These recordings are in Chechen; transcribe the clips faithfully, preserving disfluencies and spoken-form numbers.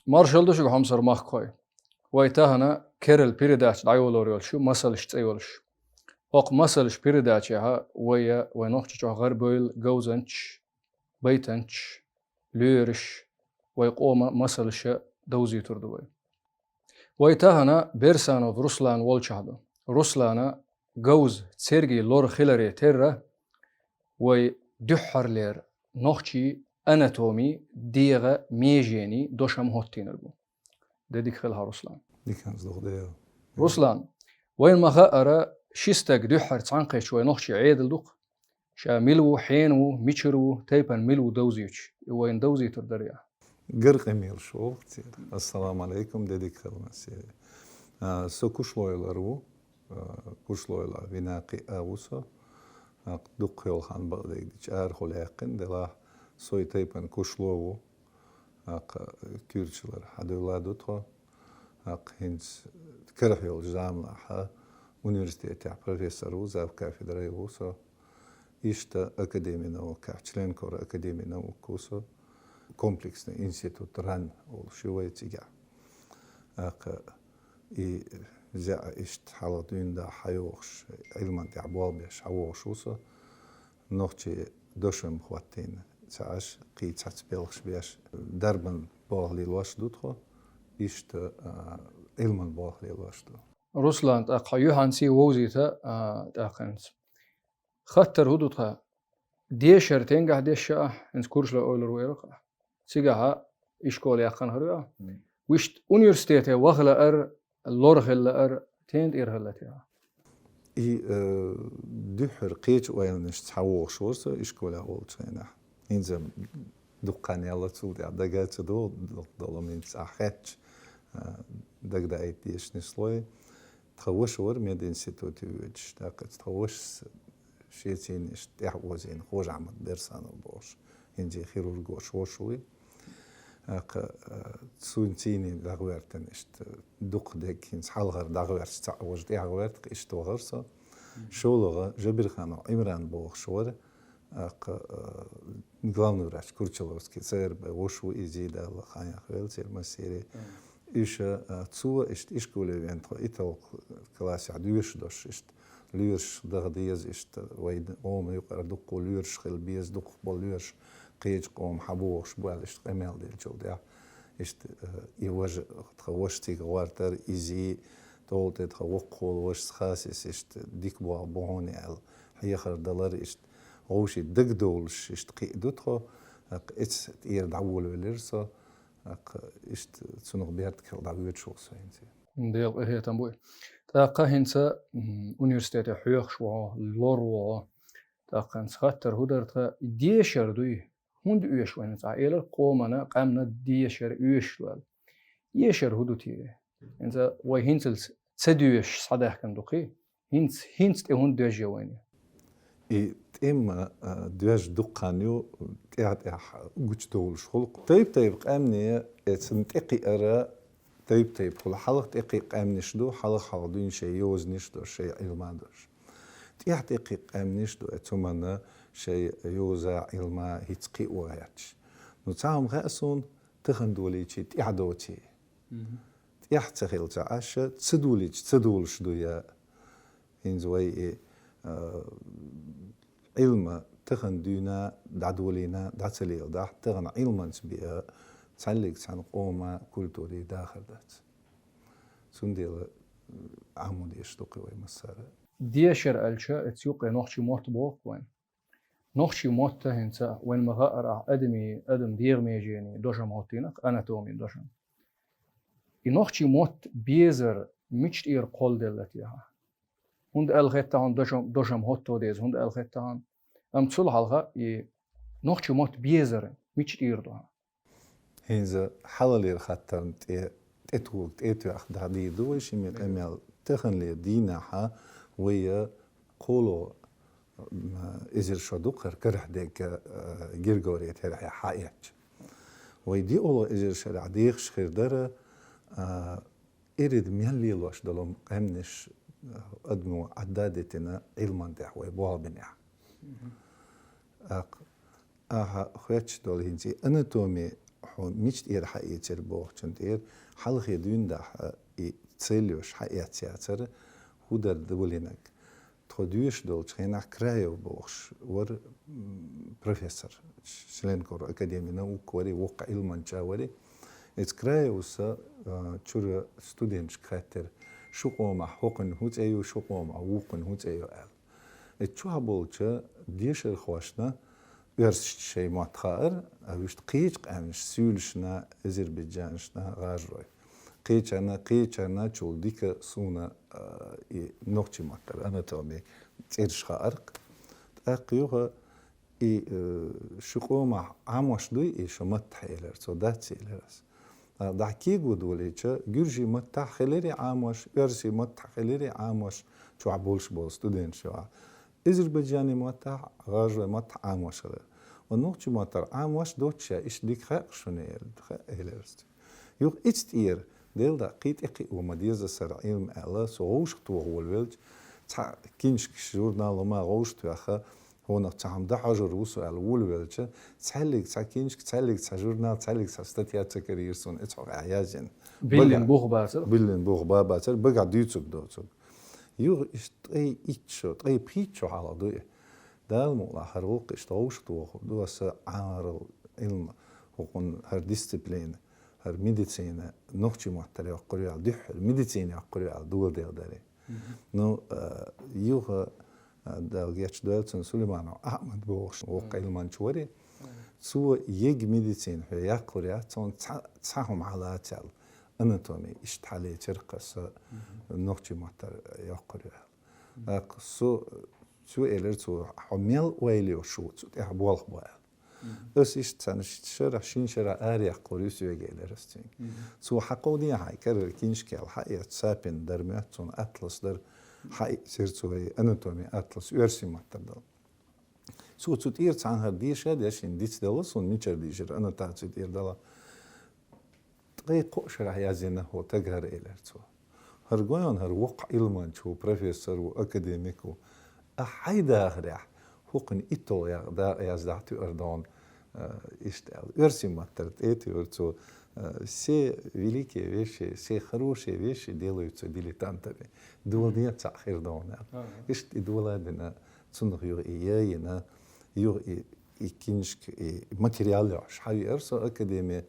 Маршалла ду шуьга, хьомсара махкахой. Вай тахана керла передача дӀайолор йолуш ю, «Масалш» цӀе йолуш. Окху «Масалш» передачехь вай, вай нохчий чохь гӀарабевлла говзанчаш, байтанчаш, лоьраш, вай къоман масалш довзуьйтур ду вай. Вай тахана Берсанов Руслан волчохь ду. Руслана говза цергийн лор хиларе терра, вай дуьххьарлера нохчийн анатомин, дегӀан меженийн дошам хӀоттийнарг ву. Де дика хуьлда хьан, Руслан. Дика хуьлда, Дела. Руслан, вайна ма-хаъара, ши стаг дуьххьара цхьаьнакхетча вай нохчийн Ӏедал ду-кх. Ша мила ву, хьенан ву, мичара ву, тайпана мила ву довзуьйтуш, и вайна довзуьйтур дара ахь. Гар къамелаш волу церан. Ассаламу алейкум, де дика хуьлда, Сири. А, со Кушлойлара ву, а, Кушлойла вина кхиъна ву со. ТӀаккха дуккха йолу хан бакъдерг дича арахула яьккхина, делахь со и тайпана Кушло ву. ТӀаккха Куьрчалара хьадуьллуш ду тхо. ТӀаккха хӀинца карахь йолчу заманахь университетехь профессор ву, завкафедрой ву со. Иштта Академия науках, член кора Академия наук ву со. Комплексный институт РАН олуш ю вай цигахь. ТӀаккха и зеӀа иштта хьалха дуьйна дӀа хьайогӀуш, Ӏилман тӀехь болх беш хьавогӀуш ву со. Нохчийн дошам хӀоттийна ца Ӏаш, кхин цхьацца белхаш беш, дарбан болх лелош ду тхо, иштта, а, Ӏилман болх лелош ду. Руслан, тӀаккха юьхьанца вовзийта, а, тӀаккха хӀинца. Хаттар хӀун ду тхан? Дешар стенгахь деш ахь, хӀинца Кушлой-Ойлара ву элира ахь. Цигахь ишкол яьккхина хир ю ахь. Мгм. Вуьшта университете ваха лаар, лор хила лаар, стенна тӀера хила лаьа ахь? И, э, дуьххьара кхечу ойланашца хьавогӀуш вара со ишколехь волчу хенахь. ХӀинца дуккха хан яьлла цул тӀаьхьа дага ца догӀу, долу хӀинца ахь хаьттича, э, дагадаийта дезаш нислой. Тхан ваша вара мединституте воьдуш, тӀаккха тхан вашас шен цӀийнан иштта тӀаьхьа озийна Хож-Ахьмад Берсанов бохуш, хӀинца хирург волуш ваша вуй. ТӀаккха, а, цуьнан цӀийнан дӀагӀоьртина иштта дукха дерг, хӀинца хьалхара дӀагӀоьртича цхьаъ важа тӀаьхьагӀоьртина, иштта вахара со. ШолгӀа Жабирханов Ӏимран бохуш вара, тӀаккха, а, главный врач Курчаловский, церан бен ваша ву иза, Дала хьан яхвелла церан массеран. Уьш, а, цо иштта ишколе веана тхо италгӀа классехь доьшуш долуш, иштта лоьраш даха деза, иштта вай къоман юкъара дуккха лоьраш хила беза, дукхахболу лоьраш кхечу къоман хьабогӀуш бу аьлла, иштта къамел деллачул тӀаьхьа, иштта, а, и важа, тхан ваша цига гӀортара, иза, тӀаккха тӀе тхан воккхахволу вашас Хасис, иштта дика болх бу хьуна аьлла, хьехар далара, иштта вовшийн дагадовлуш, иштта кхиа ду тхо, тӀаккха эцца тӀера дӀаволавелира со. ТӀаккха иштта цунах беркате дӀавоьдуш ву со хӀинца. Дела къинхетам бойла. ТӀаккха хӀинца, м, университете хьоьхуш ву хьо, лор ву хьо. ТӀаккха хӀинца хаттар хӀун дара тхан, дешар дуй? ХӀунда оьшу вайна цхьа? Элира къомана, къаьмнан дешар оьшуш ваьлла. Эшар хӀун ду те? ХӀинца вай хӀинцалц ца доьшуш схьадаьхкина ду кхин. ХӀинца, хӀинца тӀе хӀунда доьжна вайна? И тӀеман, а, доьжна дуккха хан ю, тӀаьхь-тӀаьхьа гучудовлуш хуьлу. Тайп-тайпа къаьмнийн, э, цунна тӀекхиара тайп-тайпа хуьлу. Хьалха тӀекхиъна къаьмнаш ду, хьалха-хьалха дуьйна шайн йозанаш долуш, шайн Ӏилма долуш. ТӀаьхьа тӀекхиъна къаьмнаш ду, э, цу манна шайн йоза, Ӏилма хӀинца кхио гӀерташ. Ну, цхьа хӀума хаьа суна, тахана долийча тӀаьхьа доций. Мгм. ТӀаьхьа ца хилча Ӏаш, ца долийча ца долуш дуй. ХӀинца вай и, а, Ӏилма тахана дуьйна дӀадолийна, дӀа ца леладахь, тахана Ӏилманца бен цхьаллиг цхьана къоман культурин дахар дац. Цундела, м, Ӏамо дезаш ду кхин вай массара. Дешар аьлча, эцца юккъе нохчийн мотт боху вайн. Нохчийн мотт хӀинца вайна ма-хаъара, ахь адамийн, адаман дегӀан меженийн дошам хӀоттийна-кх, анатомин дошам. И нохчийн мотт безар мича тӀера кхолладелла те хьан? ХӀунда аьлла хетта хьуна дошам, дошам хӀотто деза, хӀунда аьлла хетта хьуна? Амма цул хьалха и нохчийн мотт безар мича тӀера ду хьан? ХӀинца хьалхалера хаттарна тӀе, тӀетухург, тӀетоьхна дӀадийр ду вай шимма къамел. Таханлера дийнахьа вай кхоалгӀа, м, эзар шо ду кхара карахь дерг, а, Григорий терхьехь хьаэцча. Вай диъалгӀа эзар шарахь дехаш хир дара, а, ирид мел лелош долу къаьмнаш, а, адамо Ӏадда а дитина, Ӏилман тӀехь вай болх бинехь. Мгм. ТӀаккха ахьа хоьттуш долу хӀинца и анатоми, хьо мича тӀера хьаэцар бохучун тӀера, хьалхе дуьйна дахьа и цель йолаш хьаэццаяцар, хӀу дар далинарг. Тхо доьшуш долчу хенахь Краев бохуш вара, м, профессор, член кор академии наук вара, воккха Ӏилманча вара. Эцу Краевс, а, чуьра студенташка хаьттира, шу къомахь хӀокхуьнан хӀун цӀе ю, шу къомахь вукхуьнан хӀун цӀе ю аьлла. Эцу чохь болчу дешархошна оьрсашна шайн мотт хаьара, а вуьшта кхечу къаьмнаш суьйлашна, азербайджанашна, гӀажарой. Кхечарна, кхечарна чул дика суна, а, и нохчийн маттара анатоми цӀераш хаьара. ТӀаккха юха и, э, шу къомахь Ӏамош дуй и шу маттахь элира, цо дац элира ас. А, дӀа кего долийча, гуьржийн маттахь хилира Ӏамош, оьрсийн маттахь хилира Ӏамош, чохь болуш болу студенташ юкъахь. Азербайджанийн маттахь, гӀажарой маттахь Ӏамош хилира. Ва нохчийн маттара Ӏамош доцуш, иштта дика хаьа шуна элира, хаьа элира ас. Юха ица тӀера, Дела даа, кхин тӀе кхио ма деза сара Ӏилма аьлла, со гӀовшах тоха волавелча, цхьа киншкаш, журнал ма гӀовшах тоьхна, хӀунах цхьа хӀума дан хьожур ву со аьлла волавелча, цхьаьллиг цхьа киншка, цхьаьллиг цхьа журнал, цхьаьллиг цхьа статья ца карийра суна, эцхьо Ӏа яздина. Биллина бух бацара? Биллина бух ба бацара, багахь дуьйцург доцург. Юха иштта ткъе итт шо, ткъе пхийтта шо хьалха ду и. Дала мукъалахь, хӀара гӀуллакх иштта гӀовшах тохур ду аса Ӏарал Ӏилма, хӀокхунна хӀара дисциплина, хӀара медицина, нохчийн маттара йоккхур ю аьлла, дуьххьара медицина йоккхур ю аьлла, доладелла дарий. Ну, а, юха, а, Дала гечдойла цунна, Сулейманов Ахьмад бохуш, воккха Ӏилманча варий. Цо ега медицина хьо яккхалур яц, цунна цхьа, цхьа хӀума хьалаца аьлла, анатоми иштта хьалецира кхаса нохчийн маттара йоккхур ю аьлла. ТӀаккха со, цо элира цо, хьо мел ойла йо шу, цу тӀехь болх бо аьлла. Ас иштта цхьана шарахь, шина шарахь араяьккхалур ю соьга элира ас цуьнга. Цо хьакховдийна хьайн карара киншка аьлла, хьаэцна Сапин дар моьтту цунна, атлас дара, хьаэцира цо и анатоми атлас, оьрсийн маттара дала. Цо цу тӀера цхьаьнхьара деша а деш, шена дицделла суна мичара дийшира, аннотаци тӀера дала. Ткъе кхоъ шарахь яздина хӀокху тагара, элира цо. ХӀара гойн, хӀара воккха Ӏилманча ву, профессор ву, академик ву. Ахь хьайн дахарехь, хӀокхуьнан итталгӀа дакъа яздахь тоьар догӀна, а, иштта аьлла. Оьрсийн маттара тӀе а тоьар цо, а, все великие вещи, все хорошие вещи делаются дилетантами. Доладе цхьаъ хир догӀна аьлла. Иштта и дола а дина, цунах юха и яйина, юха и и киншка, и материал йохьуш хьавеара со академия.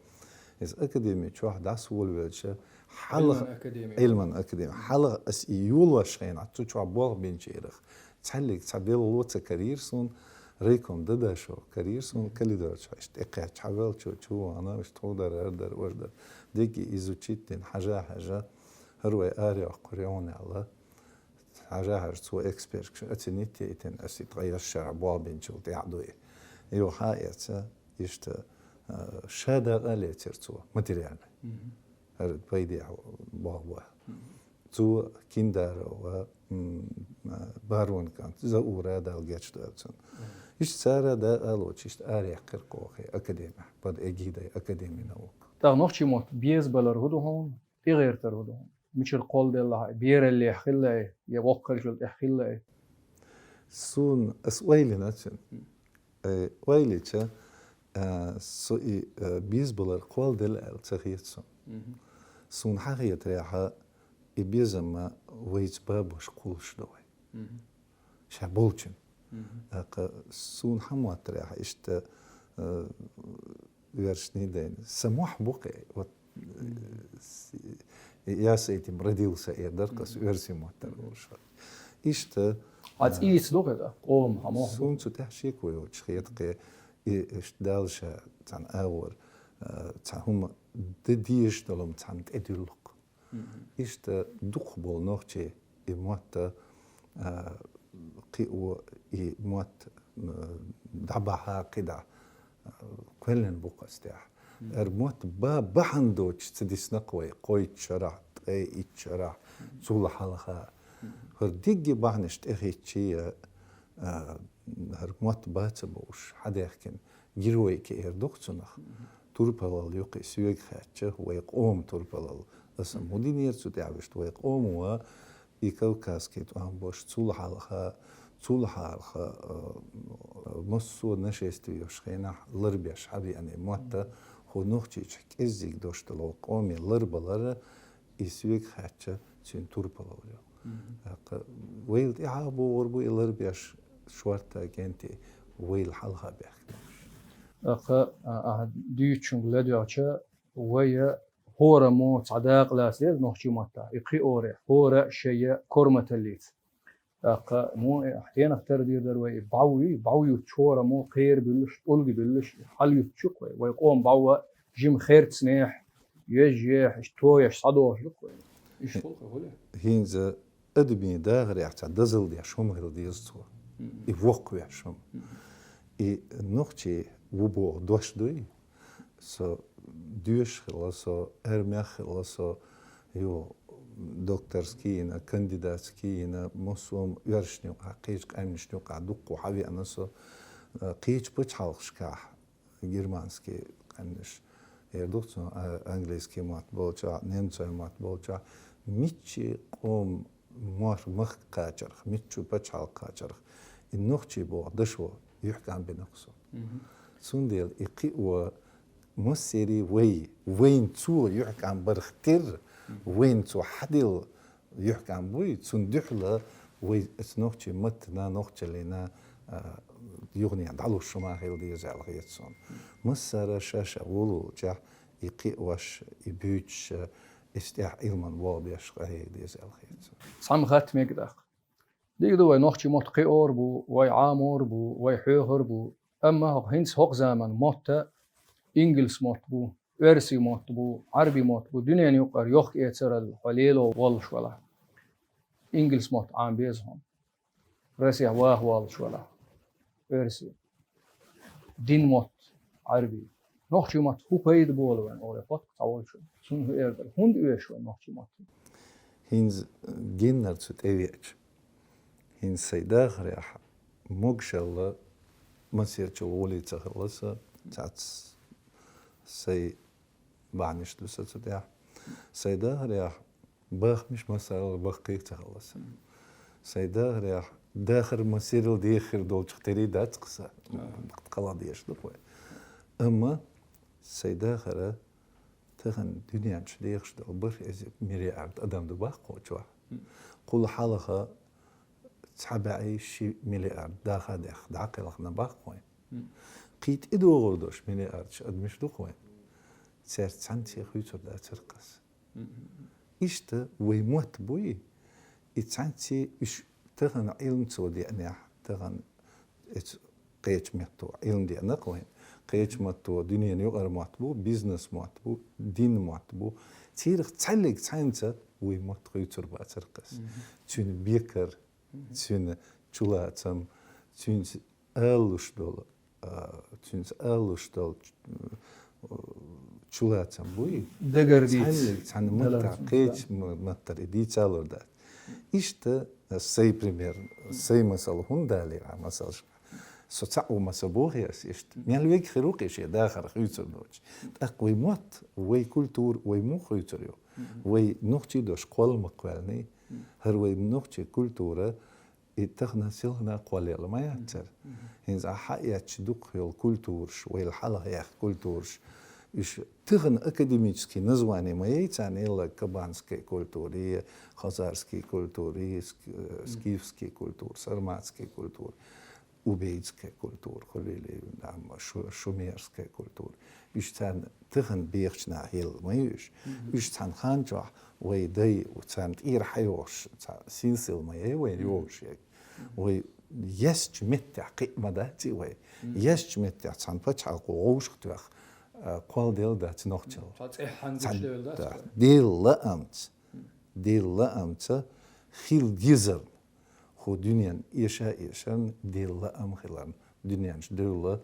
Иза академия чохь дӀасаволавелча, хьалха Ӏилман академия. Ӏилман академия. Хьалха ас и йолош хенахь, цу чохь болх бинчарах цхьаьллиг цхьа белгало ца карийра суна, райком Дадашев карийра суна, коридор чохь иштта тӀекхаьчча, хьавелча, чу вахана, иштта хӀу дара, хӀара дара, важа дара. Дерриге изучить дина, хьажа-хьажа, хӀара вай арайоккхур ю хьуна аьлла. Хьажа-хьажа цо эксперташ оценить яйтина, ас и ткъе итт шарахь болх бинчул тӀаьхьа ду и. Юха хьаэца, иштта, а, ша дакъа а лецира цо, материальный. ХӀара пайде болх бо. Цо Киндарова, м, а, Барон кӀант, Заура, Дала гечдойла цунна. Иштта цара дакъа а лоцуш, иштта араяьккхира кху хи академехь, под эгидой Академии наук. ТӀаккха нохчийн мотт безабалар хӀун ду хьуна? ТӀегӀертар хӀун ду хьуна? Мичара кхолладелла хьо? Бераллехь хилла, я воккхалчул тӀехь хилла? Суна, ас ойла йина цуьнан. Э, ойла йича, а, со и, а, безабалар кхолладелла аьлла ца хета суна. Суна хьан хетарехь, и безам вайца бабош кхуллуш ду вай. Ша болчун. ТӀаккха суна хьан моттарехь иштта, э, вершний дайна. Сан мохь бу кхе. Вот, э, с-, я с этим родился, эр дара кхас, оьрсийн моттара волуш. Иштта, а, цӀийца ду кхе, да? Къома хьан мохь бу? Суна цу тӀехь шеко йоцуш хета кхе, и иштта Дала ша цхьана агӀор, э, цхьа хӀума де дезаш долу цхьана тӀедуьллу-кх. Иштта дукхахболу нохчий и мотт, а, кхио, и мотт, м, дӀабахьа кхидӀа, а, кхоьллина бу-кх ас тӀехь. ХӀара мотт ба-, бахьана доцуш ца дисна-кх вай, кхойтта шарахь, ткъе итт шарахь, цул хьалха. ХӀара дерриге бахьанаш тӀехӀиттича, а, хӀара мотт бац а бууш, хьадаьхкина. Героика эр ду-кх цунах. Турпалалла юкъе соьга хаьттича, вай къоман турпалалла. Аса ма хӀун динера цу тӀехь вуьшта, вай къомо и кавказский тӀом бош, цул хьалха, цул хьалха, а, массо а нашествие йолуш хенахь ларбеш хьабеана мотт, Хьо нохчийчу кӀеззиг дош долу къоме ларбалар, и соьга хаьттича, цуьнан турпала вара. Мгм. ТӀаккха вайл тӀаьхьа богӀур бу и ларбеш шорта кӀентий, вайл хьалха баьхкинарш. ТӀаккха, а, ахьа дуьйцучуьнга ладоьгӀча, вай хӀораммо цхьа дакъа лаца деза нохчийн маттахь, и кхиоре, хӀора, шая, корматаллица. ТӀаккха, ну, э, хьенах тардийр дара вай, и бӀов ю, бӀов юттуш хӀораммо кхера буьллуш, тӀулга буьллуш, хьал юттуш ю-кх вай. Вай къоман бӀов жима херцнехь, йоьжнехь, иштта тоеш схьадохуш ду-кх вай. Иштта хуьлу-кх вай, хуьлу. ХӀинца адамийн дахарехь цхьа дозалла деш хӀума хила деза цо. Мгм. И воккхавеш хӀума. Мгм. И нохчий ву боху дош дуй? Со доьшуш хилла, со аьрмех хилла, со ю докторский йина, кандидатский йина, массо а оьрсашна юкъахь, кхечу къаьмнашна юкъахь дуккха хьавеана со, э, кхечу пачхьалкхашкахь, германский къаьмнаш, яр ду-кх цо, а, английский мотт болчохь, немцойн мотт болчохь, миччи къоман мох-, махка кхачарх, миччу пачхьалкха кхачарх, и нохчий боху дашо юьхькӀам бина-кх со. Мгм. Цундела и кхио массерий вай, вайна цо юьхькӀам барх терра, мгм, вайна цо хьаделла юьхькӀам буй, цунна дуьхьала вай оцу нохчийн маттана, нохчаллина, а, юханехьа дӀалуш хӀума хила деза аьлла хета суна. Массара ша-ша волавелчахь, и кхиош, и буьйцуш, Иза тӀехь Ӏилман болх беш къахьега деза аьлла хета. Цхьамма хатта мега тӀаккха. Дика ду, вай нохчийн мотт кхиор бу, вай Ӏамор бу, вай хьоьхур бу. Амма хӀокху хӀинца хӀокху заманан мотт а, ингалс мотт бу, оьрсийн мотт бу, Ӏарбийн мотт бу, дуьненан юкъара йохка-эцаралла хьо лело воллуш валахь, ингалс мотт Ӏама беза хьуна. Россехь ваха воллуш валахь, оьрсийн. Дин мотт, Ӏарбийн. Нохчийн мотт хӀун пайда болу вайн, олий, хӀотта цхьа волчу? Цунна хӀун эр дара? ХӀунда оьшу вайн нохчийн мотт? ХӀинца геннара цу тӀевеача, хӀинца сайн дахарехь могушалла массерчул гӀоле ца хилла сан, цхьацца сайн бахьанаш ду сан цу тӀехь. Сайн дахарехь бахамаш массарал баккхийга ца хилла сан. Сайн дахарехь дахар массерал деха хир долчух терий дац-кх сан. Кхалха дезаш ду-кх вай. Амма сайн дахара тахана дуьнен чу дехаш долу бархӀ эзар миллиард адам ду баккхий чохь. Кхул хьалха цхьа бӀе ши миллиард даха а даьхна дӀакхелхина баккхий. Кхин тӀедогӀур долуш миллиардаш адамаш ду-кх вайн. Цаьрца цхьаьнцций хуьйцур дацара-кх ас. Иштта вай мотт буй, и цхьаьнцций уьш тахана Ӏилма цо деанехь, тахана эцу кхечу метто Ӏилма деана-кх вайн. Кхечу метто дуьненан юкъара мотт бу, бизнес мотт бу, дин мотт бу. Церах цхьаьллиг цхьаьнца вай мотт хуьйцур бацара-кх ас. Цуьнан бекар, цуьнан чулацам, цуьнца алалуш долу, а, цуьнца алалуш долу, м, чулацам буй? Дагардийца. Цхьаьнниг цхьана маттахь, кхечу ма-, маттара и дийцалур дац. Иштта, а, сай пример, сай масал хӀунда далийра, а, масалш. Со цхьаъ ву ма ца бохий ас иштта. Мел вега хир ву-кх и шен дахар хуьйцур доцуш. ТӀаккха вай мотт, вай культура, вай муха хуьйцур ю? Вай нохчий дош кхолла ма кхоьллиний? ХӀара вай нохчий культура, и тахана селхана кхоллаелла ма яцара. ХӀинца ахьа хьаэцча дукха йолу культураш, вайл хьалха яьхна культураш, уьш тахана академический название ма яй царна, элла кабанская культура, хазарская культура, ск-, скифская культура, сарматская культура, убейдская культура, хуьлийла, там, шу-, шумерская культура. Уьш царна тахана бехачу наха елла ма ю уьш. Уьш цхьана хан чохь вай дай, царна тӀера хьайогӀуш, цхьа синсил ма яй вайн йогӀуш ерг. Вай езачу меттехь кхиъ ма дац и вай. Езачу меттехь цхьана пачхьалкхо вовшах тоьхна, а, кхолладелла дац нохчалла. Цхьа цӀеххьана гучудевлла дац вай. Делан лаамца, Делан лаамца хила дезарна, хӀу дуьненна эша а эшарна, Делан лаам хиларна, дуьненчу девлла,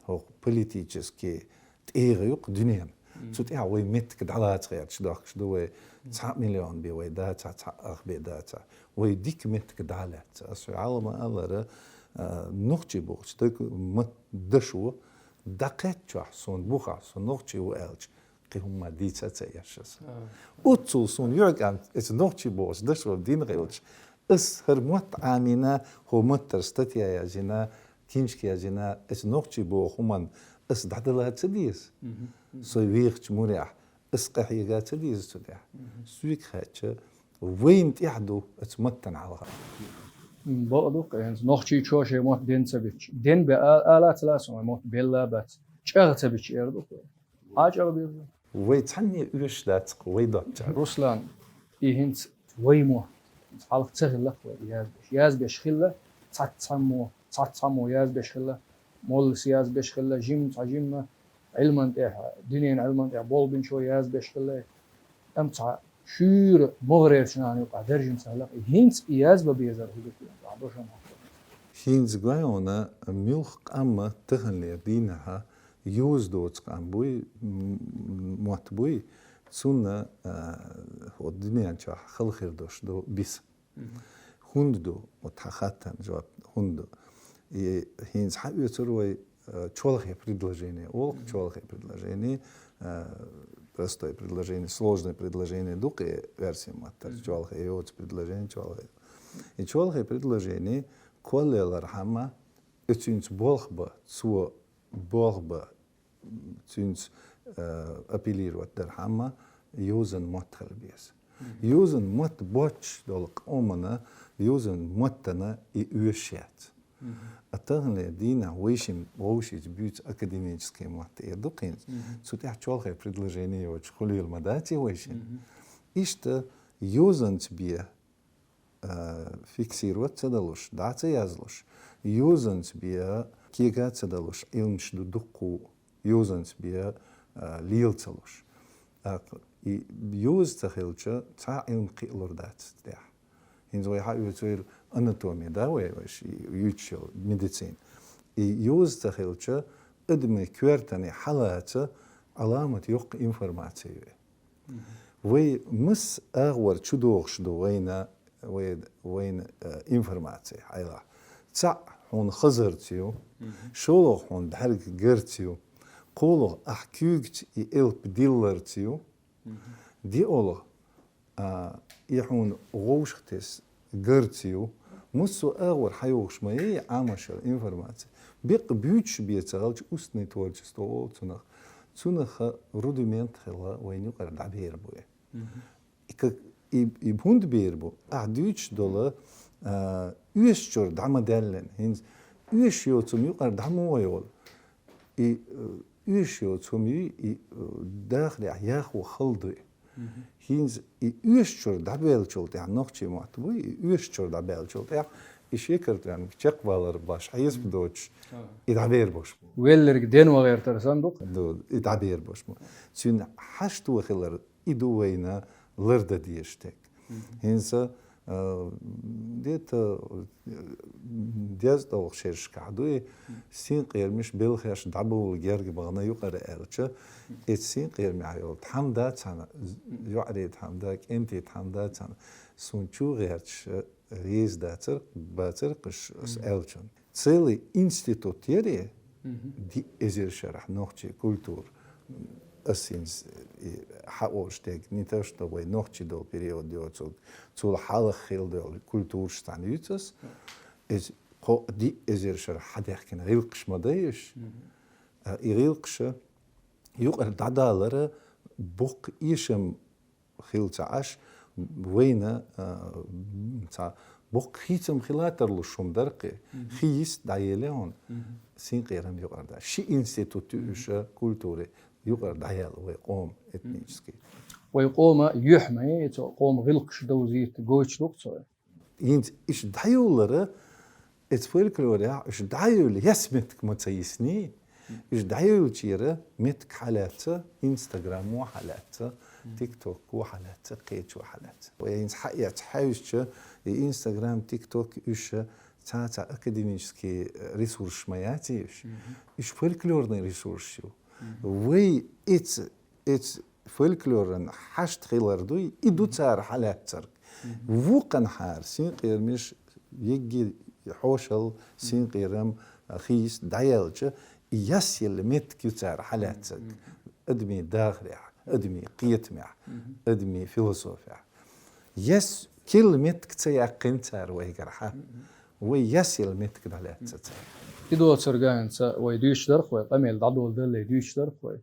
хӀокху политический тӀегӀа ю-кх дуьненан. Цу тӀехь вай меттиг дӀалаца гӀерташ дохкуш ду вай. Цхьа миллион бен вай дацахь, цхьа ах бен дацахь. Вай дика меттиг дӀалаьцна. Ас хьалха ма-аллара, а, нохчий бохучу даг-, ма-, дашо дӀакхаьччахь суна бухахь, со нохчий ву аьлча, кхин хӀумма дийца а ца еш аса. Оццул суна юьхькӀам, эца нохчий бохучу дашо дина хилча, ас хӀара мотт Ӏамийна, хӀу маттара статья язйина, киншка язйина, эца нохчий боху хӀуманна ас дӀадала ца деза. Со вехача морехь ас къахьега ца деза цу тӀехь. Соьга хаьттича, вайна тӀехь ду оцу маттана хьалха. Бакъ ду-кх, хӀинца нохчийчо шайн мотт ден ца бича. Ден бе а-, ала ца лаьа со, вай мотт белла а бац. ЧӀагӀа ца бича эр ду-кх вай. Хьа чӀагӀ беза? Вай цхьанне оьшуш дац-кх, вай доцчара. Руслан, и хӀинца вай мотт. ХӀинца хьалха ца хилла-кх вай язбеш. Язбеш хилла, цхьацца цхьаммо, цхьацца цхьаммо язбеш хилла, моллас язбеш хилла, жимма цхьа жимма, Ӏилман тӀехь, дуьненан Ӏилман тӀехь болх бинчо язбеш хилла. Амма цхьа шуьйра могӀарерчу нахана юкъахь даржина ца хилла-кх. И хӀинца и язбан безар хӀун ду-кх вайна? Ахь бошам хьокху. ХӀинца гой хьуна, муьлхха къам а таханлера дийнахьа йоза доцу къам буй, м-, м-, мотт буй, цунна, а, хӀокху дуьнен чохь хала хир долуш ду биса. ХӀунда ду? Вот хьан хаттарна жоп хӀунда ду? И хӀинца хьаоьцур вай, а, чолхе предложение. Олу-кх чолхе предложение, а, простое предложение, сложное предложение ду-кх и оьрсийн маттара. Чолхе йоцу предложение, чолхе. И чолхе предложение кхоллалархьама, и цуьнца болх бан, цо болх бан, цуьнца, э, апеллировать дархьама, йозан мотт хила беза. Йозан мотт боцуш долу къомана, йозан маттана и оьшуш яц. А таханлера дийнахь вайшимма вовшашца буьйцу академический мотт эр ду-кх хӀинца. Цу тӀехь чолхе предложение йоцуш хуьлийла ма дац и вайшимма. Иштта йозанца бен а, фиксировать ца далуш, дӀа ца язлуш, йозанца бен кега ца далуш, Ӏилманаш ду дуккха а, йозанца бен, а, лела ца луш. ТӀаккха и йоза ца хилча, цхьа а Ӏилма кхиалур дац тӀехь. ХӀинца вай хьаоьцур анатоми, да, вай, вай ши юьйцуш йолу медицина. И йоза ца хилча, адамийн коьртана хьалаца Ӏаламат йоккха информация ю. Вай масса агӀор чудогӀуш ду вайна, вай, вайна, э, информаци хьайлахь. Цхьаъ хьуна хазарца ю, шолгӀа хьуна бӀаьрг гарца ю, кхоалгӀа ахь куьйгаца и элп дилларца ю, диъолгӀа, а, и хьуна гӀовшах тесна гарца ю, массо а агӀор хьайогӀуш ма ю и Ӏамош йолу информаци. Беккъа буьйцуш бен ца хилча, устный творчество олу цунах. Цунах рудимент хилла вайна юкъара дӀабер бу и. И как, и, и хӀунда бер бу? Ахь дуьйцуш долу, а, оьшучуьра дӀа ма даьллина. ХӀинца оьшуш йоцу хӀума юкъара дӀа муха йолу? И, э, оьшуш йоцу хӀума юй, и, э, дахарехь яхо хала дуй. ХӀинца и оьшучуьра дӀабаьллачул тӀаьхьа, нохчийн мотт буй, и оьшучуьра дӀабаьллачул тӀаьхьа, и шекартранг чекхбалар баш хьесап доцуш, и дӀабер беш бу. Велларг ден ван гӀертар санна ду-кх? Ду, и дӀабер беш бу. Цуьнан хьашто хилар и ду вайна лардан дезаш дерг. ХӀинца, а, где-то, э, дезткъалгӀа шерашкахь дуй, синкъерамаш, белхеш дӀабовла герга бахана юкъара аьлча, эцу синкъерамехь йолу тхьамда цхьаьна, йоӀарий тхьамда, кӀентий тхьамда цхьаьна, суна чу гӀерташ, э, реза дацар, бацар кхуш ас аьллачунна. Целый институт яри, диъ эзар шарахь нохчийн культура. Ас хӀинца, и, хьаолуш дерг, не то что вай нохчий долу период йоцург, цул хьалха хилла долу культураш цхьаьна юьйцу ас. Иза кхо-, диъ эзар шарахь хьадаьхкина гӀиллакхаш ма дай уьш. А, и гӀиллакхаш юкъара дӀадалара боккха эшам хилла ца Ӏаш, вайна, а, ца боккха хийцам хила тарлуш хӀума дара-кх и. Хи йист дӀаеле хьуна, синкъерам юкъара дӀа. Ши институт ю уьш культури юкъара дӀаяьлла вай къоман этнический. Вай къоман юьхь ма ю, цу къоман гӀиллакхаш довзийта гойтуш ду-кх цо. ХӀинца иштта дӀайоллара, эцу фольклорехь уьш дӀайолла яс меттиг ма ца йисний. Уьш дӀайоллучера меттиг хьалаьцна, Инстаграмо хьалаьцна, ТикТоко хьалаьцна, кхечо хьалаьцна. Вай хӀинца хьаэцна хьаьвсича, и Инстаграм, ТикТок уьш цхьа-цхьа академический ресурсаш ма яций уьш. Уьш фольклорный ресурсаш ю. Вай эцу, эцу фольклоран хьашт хилар дуй, и ду цара хьалаьцнарг. Вукханхьара синкъерамаш егги хьошалла, синкъерам, хийс дӀаяьлча, и яс елла меттиг ю цара хьалаьцнарг. Адамийн дахарехь, адамийн кхетамехь, адамийн философехь. Яс килла меттиг ца яьккхина цара вайгара хьа. вай ясъяла меттиг дӀалаьццац. И доцург хӀинца вай дуьйцуш дарх вай, къамел дӀадоладале дуьйцуш дарх вай.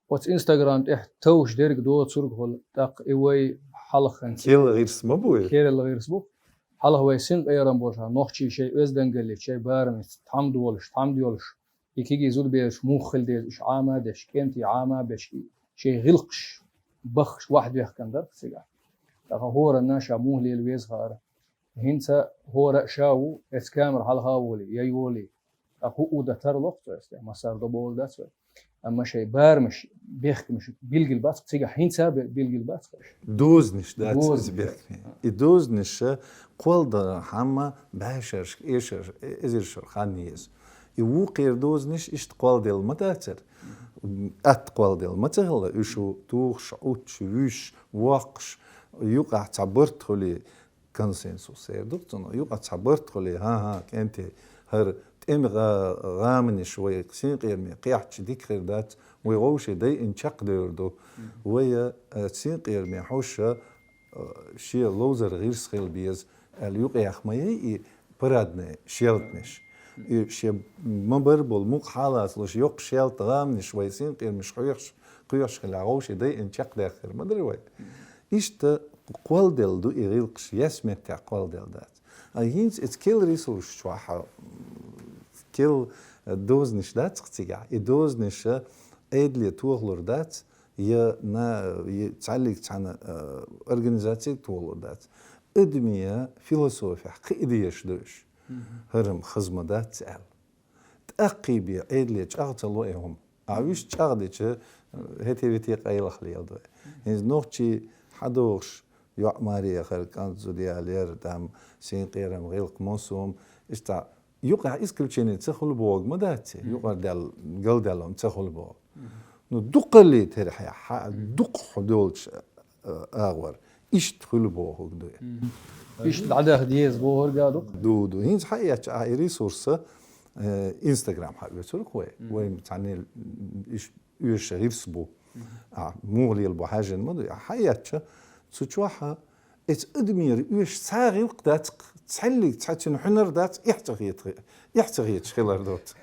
Оцу Instagram тӀехь товш дерг доцург хӀума, тӀаккха и вай хьалха хӀинца. Керла гӀирс ма бу и? Керла гӀирс бу. Хьалха вай синкъерам болуш, нохчий шайн оьздангаллица, шайн барамца тхьамда волуш, тхьамда йолуш, и кегий зудабераш муха хила деза, уьш Ӏама а деш, кӀентий Ӏама а беш, и шайн гӀиллакхаш баххаш ваьхкина дара цигахь. ТӀаккха хӀоранна ша муха лела веза хаьара. ХӀинца хӀора а ша ву, эцу камера хьалха а волий, я йолий. ТӀаккха хӀуъу дан тарло-кх цо эцу тӀехь, массара до бовла дац вай. Амма шайн барамаш, бехкамаш билггал бац-кх цигахь, хӀинца а бе-, билггал бац-кх уьш. Дозанаш дац иза бехкамийн. И дозанаш кхолладан хӀума бӀешерашка, эшарш-, эзаршкара хан еза. И вукхеран дозанаш иштта кхолладелла ма дацара. Атта кхолладелла ма ца хилла, уьш ву тухуш, Ӏуттуш, вуьйш, воккхуш, юкъахь цхьа барт хуьлий, консенсус эр ду-кх цунах, юкъахь цхьа барт хуьлий, хӀан-хӀа, кӀентий, хӀара тӀеман гӀа-, гӀаманаш вай синкъераме кхехьча дика хир дац, вай вовшийн дайина чекхдевр ду. Вай, а, синкъераме хьуьйсуш, а, шен ловзар гӀирс хила беза аьлла юкъаяьхна ма яй и парадный шаьлтанаш. И шен ма-барра болу мукъа хьалацалуш йоккха шаьлта гӀаманаш вай синкъерамаш кхоьхьуш, кхоьхьуш хилахь, вовшийн дайина чекхдаьккхира ма дара вай. Иштта кхолладелла ду и гӀиллакхаш, ясметтехь кхолладелла дац. А хӀинца эцу керла ресурсаш чохь, м, керла дозанаш дац-кх цигахь. И дозанаш Ӏедале тохалур дац, я на-, я цхьаьллиг цхьана, а, организацига тохалур дац. Адамийн философехь кхин а дезаш ду уьш. ХӀара-м хаза ма дац аьлла. ТӀаккхий бен Ӏедале чӀагӀ ца ло и хӀума. Ахь уьш чӀагӀдича, хӀете-вете къайлаха леладо. ХӀинца нохчий хьадогӀуш, йоӀ маре яхара, кӀант зуда ялаяра, там, синкъерам, гӀиллакх, массо а, иштта юкъахь исключение ца хуьлу бохург ма дац, юкъара даьлла, галдаьлла хӀума ца хуьлу боху. Ну, дукхаллий тера хьа, хьа, дукха хьо долчу, а, агӀор иштта хуьлу бохург ду. Иштта дӀадаха деза бохург а ду-кх? Ду, ду. ХӀинца хьаэцча ахь и ресурс, э, Instagram хьаоьцург вай. Вай цхьаьна иш-, оьшуш гӀирс бу. А, муха лела бу хьаьжжина ма ду. Ахь хьаэцча, цу чохь эцу адамера оьшуш цхьа а гӀиллакх дац-кх, цхьаьллиг цхьа цуьнан хьуьнар дац, эхь ца хета-, эхь ца хеташ хилар доцург.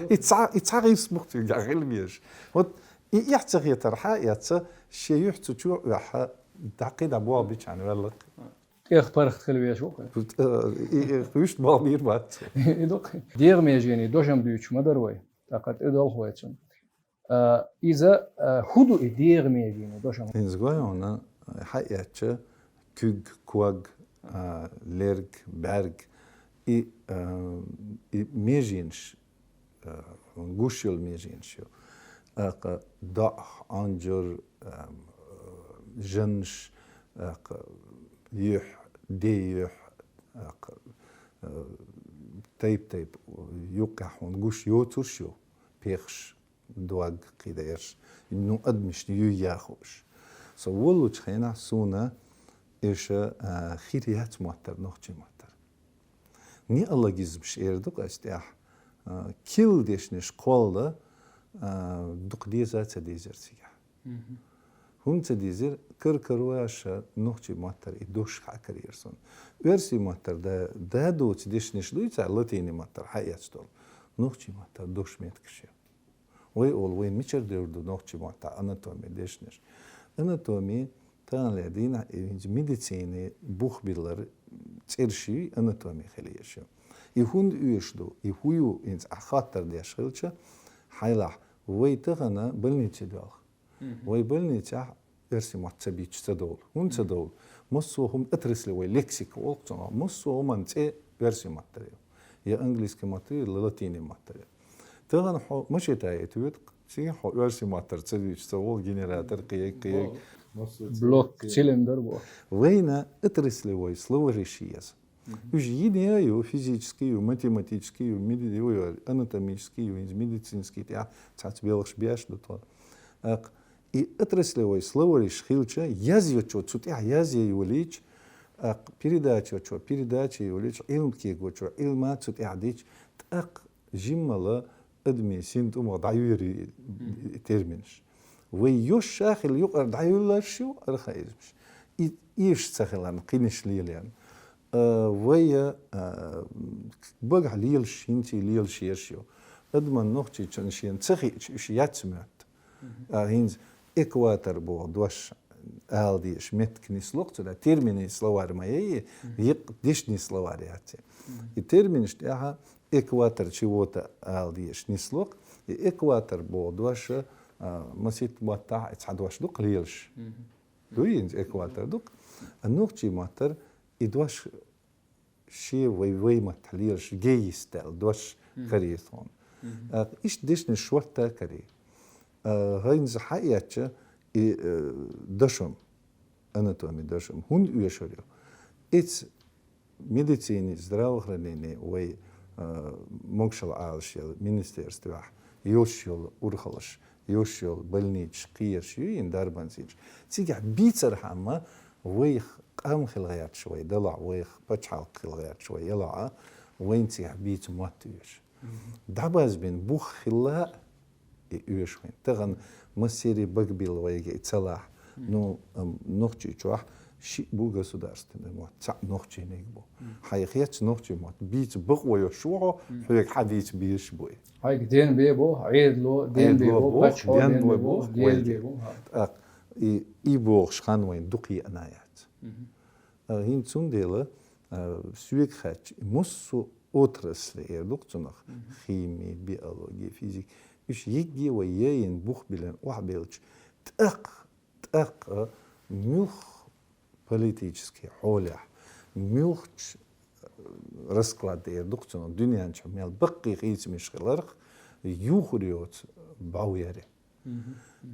И цхьа, и цхьа гӀирс бу-кх цуьнгахь хила безаш. Вот и эхь ца хетар хьаэцча, шен юьхь цу чу оьхьа, дӀакхидӀа болх бичхьана ваьлла-кх. ТӀех паргӀат хила везаш ву-кх. И, и, вуьшта болх бийр бац. И ду-кх. ДегӀан меженийн дошам дуьйцуш ма дара вай. ТӀаккха тӀедолху вай цунна. А, иза, а, хӀун ду и дегӀан меженийн дошам? ХӀинца гой хьуна, хьаэцча, куьг, ког, а, лерг, бӀаьрг, и, а, и меженаш, а, гуш йолу меженаш ю. ТӀаккха доӀах, Ӏанжур, а, жаннаш, тӀаккха юьхь, ден юьхь, тӀаккха, а, тайп-тайпа юккъехь хьуна гуш йоцурш ю, пехаш, дог, кхидерш, ну, адамашна юй яхуш. Со воллучу хенахь суна иша, а, хир яц моттар, нохчийн моттар. Неологизмаш эр ду-кх ас тӀехь, а, килла дешнаш кхолла, а, дукха деза а ца дезара цигахь. ХӀунда ца дезира, кар-каро аша нохчийн моттар и дош хьа карийра суна. Оьрсийн моттар да, да доцу дешнаш дуй цара латинийн моттар хьаэцна долу. Нохчийн моттар дош меттигаш ю. Вай олу, вайн мичара девр ду нохчийн маттахь анатоми дешнаш? Анатоми таханлера дийнахь и хӀинца медицинийн бух биллар цӀерш ю, анатоми хила езаш ю. И хӀунда оьшуш ду? И хӀун ю? ХӀинца ахь хаттар деш хилча, хьайлахь, вай тахана больнице доьлху. Вай больницехь оьрсийн мотт ца бича ца довлу. ХӀунда ца довлу? Массо а хӀума, отраслевой лексика олу цунах, массо а хӀуманна цӀе оьрсийн маттара ю. Я английский маттара ю, я латинийн маттара ю. Тахана хьо машен тӀе тӀе воьду, цигахь хьо оьрсийн маттара ца дуьйцуш ца волу генератор, кхин, кхин. Блок, цилиндр боху. Вайна отраслевой словариш еза. Уьш йина а ю, физический ю, математический ю, меди-, ю, ю, анатомический ю, хӀинца медицинский тӀехь цхьацца белхаш беш ду тхо. ТӀаккха и отраслевой словариш хилча, язйочо цу тӀехь язъе йолийча, тӀаккха передачочо передача йолийча, Ӏилма кегочо Ӏилма цу тӀехь дича, тӀаккха жиммала адамийн син тӀумах дӀайоьрий терминаш. Вай йош ша хила юкъара дӀайоьлларш ю архаизмаш. И эшаш ца хиларна, кхинаш леларна. А, вай, а, багахь лелаш, хӀинца лелаш ераш ю. Адаман нохчийчун шена ца хиъча, уьш яц моьтту. А, хӀинца экватор боху дош ала дезаш меттиг нисло-кх цу тӀехь, терминный словарь ма яй, йикъ дешнийн словарь яц. И терминаш тӀехь экватор чего-то ала дезаш нисло-кх. И экватор боху дош, а, масийтта маттахь и цхьа дош ду-кх лелаш. Дуй, хӀинца экватор ду-кх. А нохчийн маттара и дош шен вай, вай маттахь лелаш гейис даьлла дош карийта хьуна. А, иштта дешнаш шортта карий. А, хӀинца хьаэцча, и, э, дошам, анатоми дошам, хӀунда оьшур ю? Эца медицини, здравоохранени вай, а, могушалла Ӏалаш йолу министерствехь йолуш йолу урхаллаш, йолуш йолу больницаш, кхераш ю, йина дарбанцинаш. Цигахь бийцархьама вайх къам хила гӀерташ вай делахь, вайх пачхьалкх хила гӀерташ вай елахь, вайна цигахь бийца мотт оьшу. ДӀабазбина бух хилла а, и оьшу вайна. Тахана массерий багабилла вайга и ца лахь. Ну, ам, Нохчийчохь шиъ бу государственный мотт, цхьаъ нохчийниг бу. Хьайх яц нохчийн мотт бийца бакъо йолуш ву хьо, хьоьга хьан дийца безаш бу и? Хьайга денбе бу, Ӏедало денбе бу, пачхьо денбе бу, гелбе бу. ТӀаккха и, и бохуш хан вайна дукха еана яц. А, хӀинца цундела, а, соьга хаьттича, массо отрасли эр ду-кх цунах, хими, биологи, физик. Уьш йигге вай яйина бух биллина охьабелча, тӀаккха, тӀаккха муьлхха политически хьолехь, муьлххачу, э, расклад эр ду-кх цунах, дуьнен чохь мел баккхий хийцамаш хиларх, юхур йоцу бӀов яри.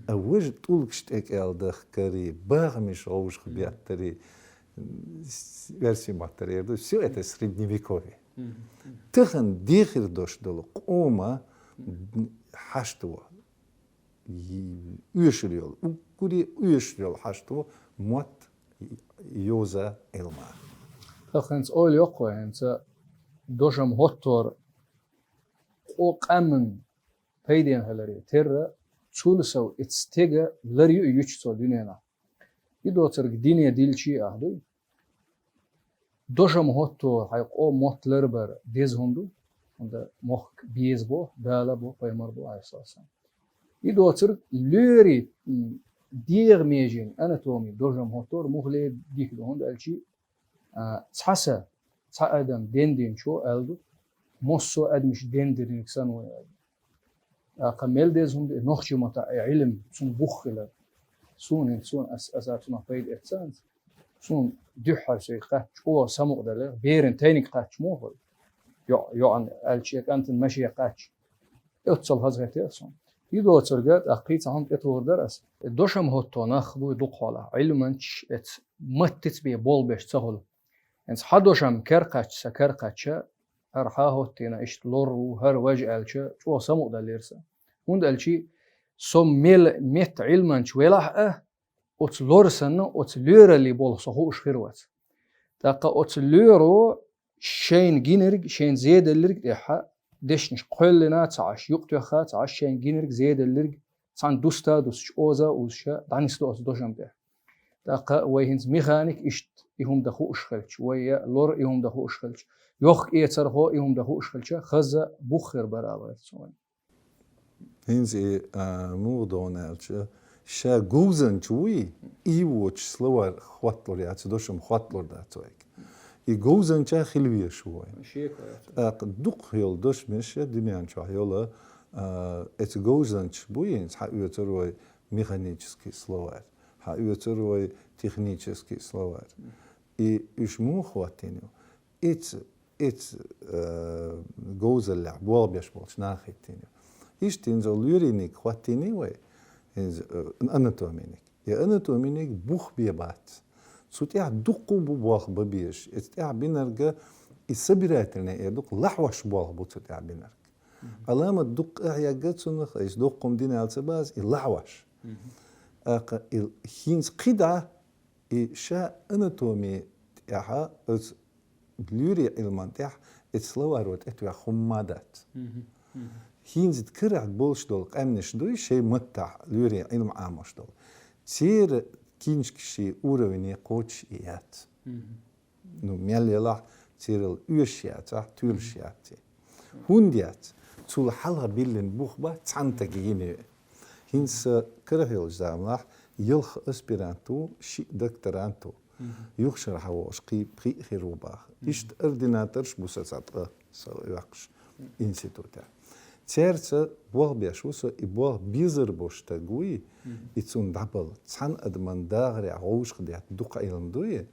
А важа тӀулгаш тӀекӀел дахкари, бахамаш гӀовшах беттари, м, с-, оьрсийн маттара эр ду, всё это средневековье. Тахана дехир дош долу къома хьашт во. Оьшур йолу, уггаре оьшур йолу хьашт во мотт йоза Ӏилма. Тахана ойла йоккху хӀинца дошам хӀоттор къо къаьмнан пайден хиларе терра, цул сов и стега лар ю и юьту цо дуьненахь. И доцург дине дилчи ахь дуй. Дошам хӀотто хьайн къо мотт ларбар деза хӀума ду, хӀунда мохк беза бо, Дала бо, пайхамар бо, Ӏалайхиссалам. И доцург лоьри, м, дегӀан межен анатоми дошам хӀоттор мухле дика ду, хӀунда аьлчи, а, цхьа са, цхьа адам дендинчо аьлла ду, массо а адамаш дендинарг санна вай аьлла. ТӀаккха мел деза хӀума ду, и нохчийн маттахь и Ӏилм, цунна бух хилар. Суна, суна ас, аса цунах пайда эццанца. Суна дуьххьара соьга кхаьчча, чӀогӀа самукъадалар, беран тайниг кхаьчча муха хуьлу? Йо-, йоӀан аьлча, я кӀантан маше кхаьчча. Оццул хазахетара суна. И доцурга, тӀаккхий цхьа хӀума тӀетухур дара ас. Дошам хӀотто нах буй дукха хьолахь, Ӏилманчаш эца маттица бен болх беш ца хуьлу. ХӀинца хьан дошам кер кхаьчча, сан кер кхаьчча, хӀара хьан хӀоттийна иштта лор ву, хӀара важа аьлча, чӀогӀа самукъадаллера сан. ХӀунда аьлчи со мел метта Ӏилманча велахь а, оцу лор санна, оцу лоьраллий болх со хууш хир вац. ТӀаккха оцу лоьро шайна гинарг, шайна зеделларг тӀехьа дешнаш кхоьллина ца Ӏаш, юкъатоьхха ца Ӏаш, шайна гинарг, зеделларг цхьаьна дуста а дусча, оза а узуша, дӀанисдо оцу дошам тӀехь. ТӀаккха вай хӀинца механик иштта и хӀума дан хууш хилча, вай я лор и хӀума дан хууш хилча, йохк-эцархо и хӀума дан хууш хилча, хаза бух хир бара алгӀайр цу вайн. ХӀинца и, а, муха догӀу аьлча, ша говзанча вуй, и воцуш словарь хӀоттлур яц, дошам хӀоттлур дац вайга. И говзанча хила везаш ву вайн. ТӀаккха дукха йолу дошамаш дуьнен чохь йолу, а, эца говзанчаш буй, хӀинца хьан оьцур вай механический словарь, хьан оьцур вай технический словарь. И уьш муха хӀоттийна ю? Эца, эца, э, говзаллехь болх беш болчу наха хӀиттийна ю. Иштта хӀинца лоьрийниг хӀоттийний вай, хӀинца, э, анатомийниг. И анатомийниг бух бен бац. Цу тӀехь дуккха бу болх бан безаш. Эца тӀехь бинарга и собирательный эр ду-кх, лахьош болх бу цу тӀехь бинарг. Аламат дуккха къахьегга цунах, иза дуккха хӀума дина аьлла ца база, и лахьош. ТӀаккха и хӀинца кхидӀа, и ша анатоми тӀехьа, оцу лоьрийн Ӏилман тӀехь, эца словаро тӀетоьхна хӀумма дац. ХӀинца карахь болуш долу къаьмнаш дуй, шайн маттахь лоьрийн Ӏилма Ӏамош долу. Церан киншкашийн уровне кхочуш и яц. Ну, мел елахь, церал оьшуш яцахь, туьллуш яц. ХӀунда яц? Цул хьалха биллина бух бац цхьана стага йина. ХӀинца карахь йолчу заманахь ялх аспирант ву, шиъ докторант ву. Юха шарахь вогӀуш кхин пхиъ хир ву боху. Иштта ординаторш бу сан цхьа тӀе, сан йоккхуш институтехь. Цаьрца болх беш ву со, и болх безар болуш стаг вуй, и цунна дӀабала. Цхьана адаман дахарехь вовшах детта дукха Ӏилма дуй.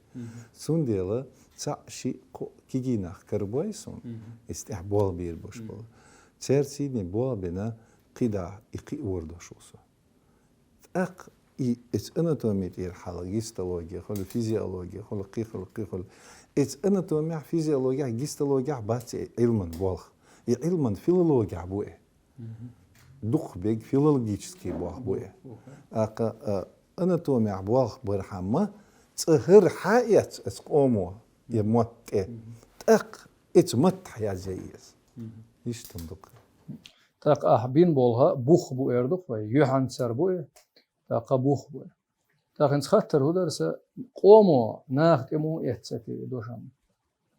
Цундела цхьаъ, шиъ, кхоъ кегий нах карабой суна, иза тӀехь болх бийр болуш болу. Цаьрца йина болх бина, кхидӀа и кхиъ вар долуш ву со. ТӀаккха и, эцу анатоми тӀера хьала, гистологи хуьлу, физиологи хуьлу, кхин хуьлу, кхин хуьлу. Эцу анатомехь, физиологехь, гистологехь бац и Ӏилман болх. И Ӏилман филологехь бу и. Дукхахберг филологический болх бу и. ТӀаккха, а, анатомехь болх бархьама, цӀа хӀара хьаэцна оцу къомо я мотт тӀе. ТӀаккха эцу маттахь язъян еза. Иштта ду-кх. ТӀаккха ахь бина болх бух бу эр ду-кх вай, юьхьанцара бу и, тӀаккха бух бу и. ТӀаккха хӀинца хаттар хӀун дара сан, къомо наха тӀе муха эцна те и дошам?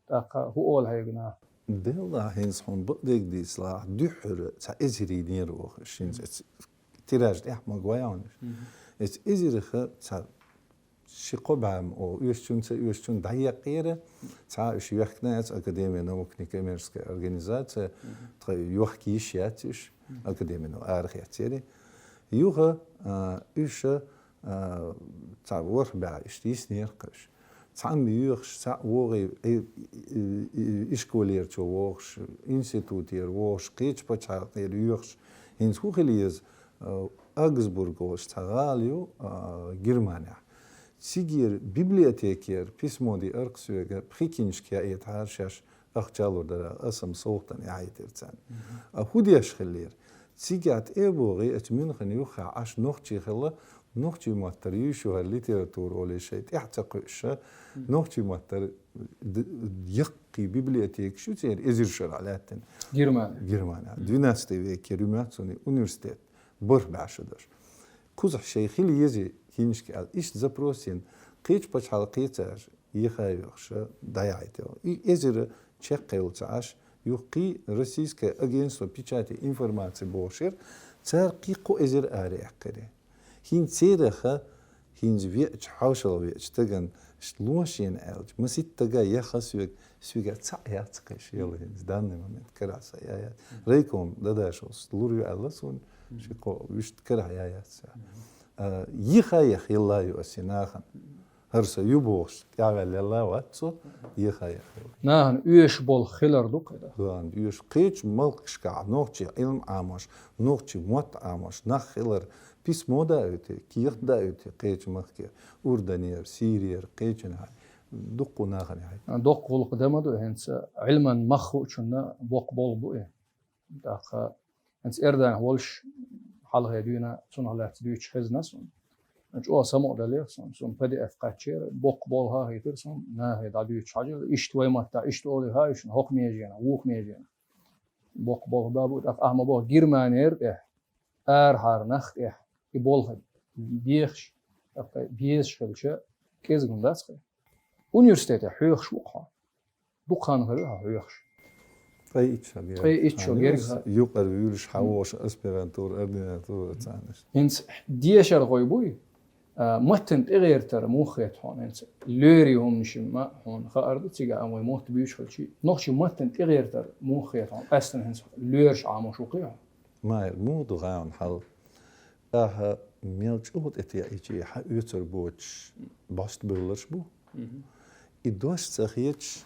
ТӀаккха хӀун олу хьоьга наха? Делла, хӀинца хьуна бакъдерг дийцалахь, дуьххьара цхьа эзарнера воху, шинца эцу тираж тӀехь ма гой хьуна. Эцу эзарах цхьа ши-кхо бӀе ма олу, оьшучунна, ца оьшучунна дӀаекъера, цхьа уьш йоьхкина яц Академия наук, некоммерческая организация, тхан йохка йиш яц уьш, Академия наук арахецъяри. Юха, а, уьш, а, цхьа ворхӀ бӀе иштта йиснера-кх уьш. Цхьаьна йоьхуш, цхьаъ вогӀий, и, и, и, ишколерчо вогӀуш, институтера вогӀуш, кхечу пачхьалкхера йоьхуш, хӀинца хӀун хила еза, а, Аугсбург олуш цхьа гӀала ю, а, Германехь. Цигара библиотекера письмо диара-кх соьга, пхи киншка яийтахьара шаьш, ахча лур дара, аса-м совгӀатана яхьийтира царна. А хӀун деш хиллера? Цигахь тӀе а богӀий, оцу Мюнхен юххехь Ӏаш нохчий хилла, нохчийн маттара юьйш ю хӀара литература олий шайн тӀаьхьа ца кхуьуш, нохчийн маттара д-, яккхий библиотекаш ю церан эзар шарахь лаьттина. Германия. Германия. Двенадцатый векера ю моьтту суна университет. БархӀ бӀе шу долуш. Кхузахь шайн хила еза киншка аьлла, иштта запрос йина, кхечу пачхьалкхе цара, йиха йоьхуш, дӀаяхьийтина. И эзар чекхъевлла ца Ӏаш, юха кхин Российское агентство печати и информации бохуш яра, цара кхин кхо эзар араяьккхира. ХӀинца церах, хӀинца веача, хьошалгӀа веача стагана ло шена аьлча, масийтта стага яха соьга, соьга цхьаъ яц кхин шена яла хӀинца, данный момент карахь сан яц. Райком Дадашевс лур ю аьлла суна, ши-кхо, вуьшта карахь яц. А, йиха яха елла ю аса и нахана. ХӀара сан ю бохуш, тӀаьхьаваьлла елла вац цо, йиха яха елла. Нахана оьшуш болх хилар ду-кх и, да? Нахана оьшуш, кхечу махкашкахь нохчийн Ӏилма Ӏамош, нохчийн мотт Ӏамош нах хилар, письмо даийтий, кехат даийтий кхечу махкера, Урданера, Сирера, кхечанхьа, дуккха нахана яхьийтий. Доккха гӀуллакх дан ма ду хӀинца, Ӏилман мах хуучунна боккха болх бу и. ТӀаккха хӀинца Эрданехь волуш, хьалхе дуьйна цунах лаьцна дуьйцуш хезна суна. ЧӀогӀа самукъадаллера суна. Суна П Д Ф кхаччера, боккха болх а хийтира суна, нахе дӀадуьйцуш хьажийла, иштта вай маттахь, иштта олий хаьий шуна, хӀокху меженахь, вукху меженахь. Боккха болх бан бу, тӀаккха ахьа ма боху Германера тӀехь, арахьара нах тӀехь, и болх бехаш, тӀаккха безаш хилча, кӀезиг хӀума дац-кх и. Университетехь хьоьхуш ву-кх хьо. Дукха хан хир ю хьо хьоьхуш. Ткъе итт шо герга. Ткъе итт шо герга. Юкъара вуьйлуш хьан вогӀуш аспирантура, ординатура царнаш. ХӀинца дешархой буй, а, маттана тӀегӀертар муха хета хьуна хӀинца? Лоьрийн хӀуманаш ма хьуна хаар ду, цига а вай мотт буьйцуш хилчий. Нохчийн маттана тӀегӀертар муха хета хьуна? Къаьстина хӀинца лоьраш Ӏамош ву-кх хьо. Майра, муха ду хьуна хьал? Ахьа мел чӀогӀа тӀе теӀийча, хьан оьцур боцуш бӀоста бевлларш бу. И дош ца хеташ,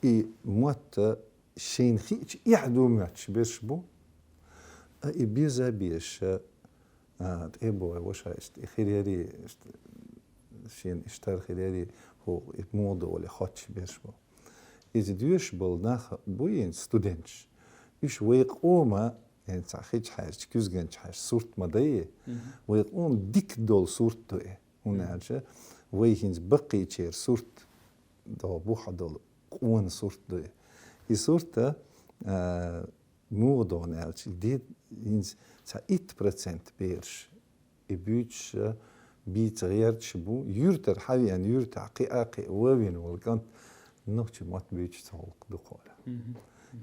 и мотт шайна хиъча эхь ду моьттуш берш бу. А и беза безаш, а, тӀе боху вай ваша иштта, и хир яри, иштта, шена иштта хир яри, хӀу, и муха ду олий хоттуш берш бу. Иза доьшуш болу нах буй хӀинца студенташ. Уьш вай къоман, хӀинца хьан хи чу хьаьжча, куьзган чу хьаьжча, сурт ма дай. Вай къоман дика долу сурт ду и. ХӀунда аьлча вай хӀинца баккхийчеран сурт, догӀу бухахь долу къона сурт ду и. И сурт, а, муха ду аьлча, де хӀинца цхьа итт процент бераш и буьйцуш, бийца гӀерташ бу, юьртара хьан веана, юьртахь кхиа а кхиа ван вина волу кӀант, нохчийн мотт буьйцуш ца хилар дукха оал.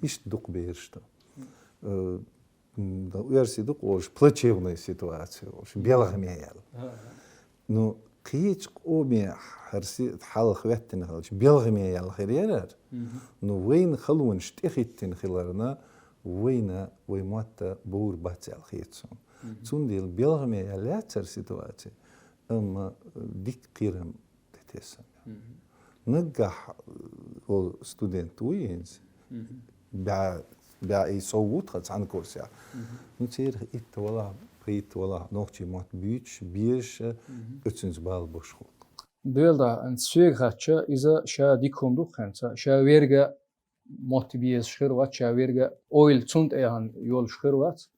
Иштта дукха бераш да. Э, м, да, оьрсийн дукха олуш плачевная ситуация олуш, белхаме яьлла. Ну, кхечу къоме хӀара си-, хьал хӀоьттина хилча, белхаме яьлла хир яра. Ну, вайна халонаш тӀехӀиттина хиларна, вайна вай мотт бовр бац аьлла хета суна. Цундела белхаме яьлла яц хӀара ситуация, амма дика кхерам тӀетесна. Наггахь, э, олу студент вуй хӀинца. БӀе, бӀе и сов ву тхан цхьана курсехь. Ну, церах итт валахь, пхийтта валахь нохчийн мотт буьйцуш, безаш, оцуьнца бала беш хилла. Доьлла, хӀинца соьга хаьттича, иза ша дика хӀума ду-кх хӀинца, ша верга мотт безаш хир вац, ша верга ойла цунна тӀехьа йолуш хир вац.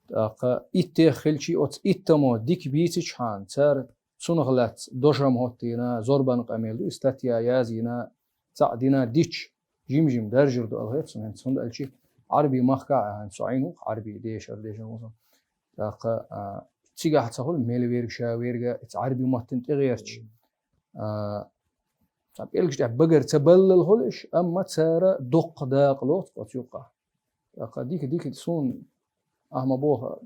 ТӀаккха иттех хилчий, оцу иттамо дика бийцичхьана, цара цунах лаьцна дошам хӀоттийна, зорбан къамел ду, и статья язйина, цхьаъ дина дича, жим-жим даржар ду аьлла хета суна хӀинца, хӀунда аьлча Ӏарбийн махкахь а хӀинца со Ӏийна ву-кх, Ӏарбийн дешар дешна ву со. ТӀаккха, а, цигахь ца хуьлу мел верг ша верга, иза Ӏарбийн маттана тӀегӀерташ. А, цхьа пӀелгаш тӀехь багара ца баллал хуьлу уьш, амма цара доккха дакъа лоцу оцу юккъахь. ТӀаккха дика-дика суна, ахьа ма боху,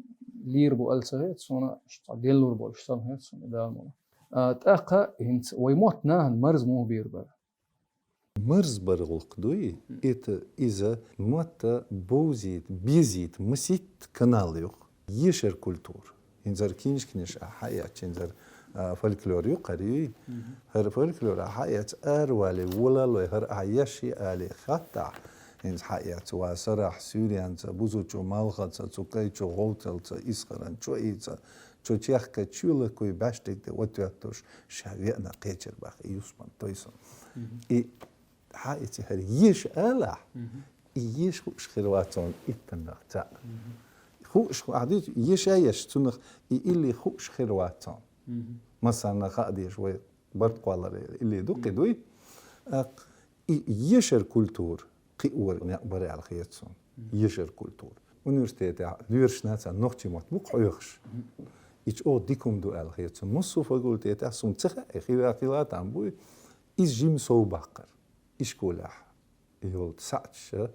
лийр бу аьлла ца хета суна, цхьа деллур болуш санна хета суна, Дала мукъ лахь. А, тӀаккха хӀинца вай мотт нахана марза муха бийр бара? Марза бара гӀуллакх дуй, это иза мотт бовзийта, безийта масийтта канал ю-кх. Ешар культура. ХӀинца хӀара киншканаш ахьа хьаэцча, хӀинца хӀара, а, фольклор ю-кх хӀара, юй? ХӀара фольклор ахьа хьаэцча, аравалий, валалой, хӀара ахьа еш йий алий хаттахь, хӀинца хьаэцча, ва сарахь, суьйренца, бузучу малхаца, цу кӀайчу гӀовталца, исхаран чоийца, чу чехка чуьла куй баьштиг тӀе ватоьттуш, ша веана кхечира баха, и юсман той сон. И хьаэцча хӀара еш алахь, и еш хууш хир вац цунна иттаннах цхьаъ. Хууш, ахьа дуьйцу, еш а еш, цунах и илли хууш хир вац цунна. Массарна хаа дезаш вай барт кхоллар илли ду-кх и, дуй? А, и ешар культура кхиор некъ бара аьлла хета суна. Ешар культура. Университетехь лоьраш нацан нохчийн мотт бу-кх хьоьхуш. И чӀогӀа дика хӀума ду аьлла хета суна. Массо а факультетехь суна ца хаьа, хила, хила там буй, иза жима сов баккхар. Ишколехь йолу саьӀаташ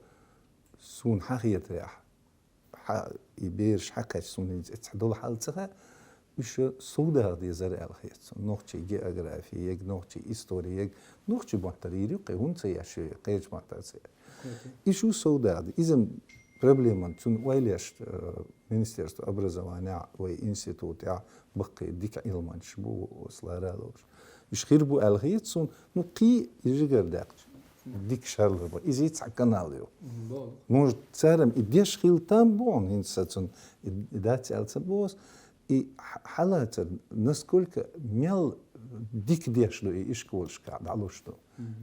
суна хьан хетарехь, хьан и бераш хьан кхаьчча, суна хӀинца цхьа долу хьал ца хаьа, уьш сов даха дезара аьлла хета суна. Нохчийн географи, ег нохчийн истори, ег нохчийн маттара йийр ю-кх и, хӀунда ца еш ю, кхечу маттара ца еш. И шу сов даха де. Иза проблеман цунна ойла еш, э, Министерство образования вай институтехь баккхий дика Ӏилманчаш бу, оцу лара а ловш. Уьш хир бу аьлла хета суна, ну, кхин и жигара даьккхича, дика шарлар бу. Иза цхьа канал ю. Может, цара-м и деш хила там бу хьуна, хӀинца сан цунна и, и дац аьлла ца боху ас, и хьа-, хьалацар, насколько мел дика деш ду и ишколашкахь дӀалуш ду.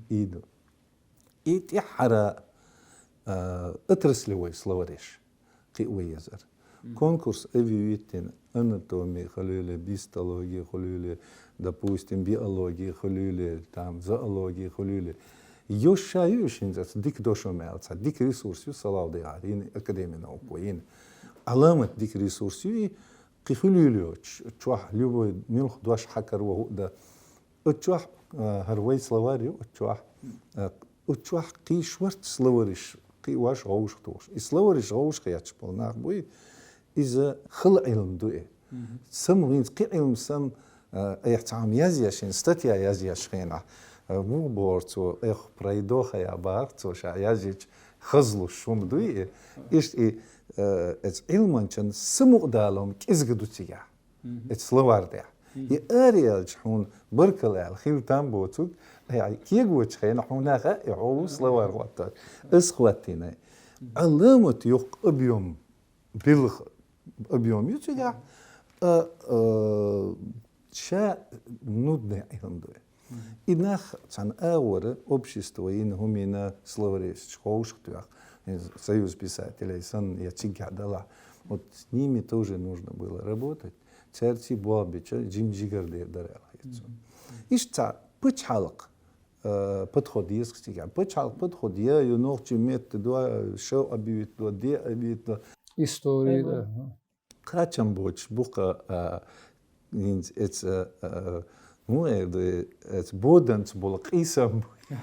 И ду. И тӀаьххьара, а, отраслевой словареш кхио езара. Конкурс объявить йина, анатоми хуьлийла, гистологи хуьлийла, допустим, биологи хуьлийла, там, зоологи хуьлийла. Йо, ша ю уьш хӀинца, дика дошо мел цхьа, дика ресурс ю, салал дехьа, йина академи науко, йина. Аламат дика ресурс ю и, кхин хуьлийла йоцуш, чохь любой муьлха дош хьакаро хӀу а дан. Оцу чохь, а, хӀара вай словарь ю, оцу чохь, а, оцу чохь кхин шорта словареш кхиош, гӀовшах тухуш. И словареш гӀовшах хетташ болу нах буй, иза хала Ӏилма ду и. Сам хӀинца кхин Ӏилма сам, а, айхьа цхьа хӀума язъеш, хӀинца статья язъеш хенахь, а, муха боху цо, эх, пройдоха я бахара цо ша язйича, хазлуш хӀума дуй и. Иштта и, а, эца Ӏилманчан самукъадалам кӀезиг ду цигахь. Эцу словарь тӀехь. И ари аьлча хьуна баркалла аьлла, хила там боцург, айхьа кегочу хенахь хьуна хаьа, и хьо ву словарь хӀоттор. Ас хӀоттийна. Ӏаламат йоккха объём, билггал объём ю цигахь, а, а, ша нудный Ӏилма ду. И нах цхьана агӀора общество йина, хӀума йина, словареш хӀовшах тоьхна, союз писателей санна, я цигахь далахь. Вот с ними тоже нужно было работать. Цаьрца болх бича, жим-жигара дер дара аьлла хета суна. Иштта цхьа пачхьалкх, э, подход еза цигахь. Пачхьалкх подход я, ю нохчийн метта до, шо объявить до, де объявить до. История, да. Кхачам боцуш бу-кх, а, хӀинца эца, а, муха эр ду, эца боданца болу къийсам бу.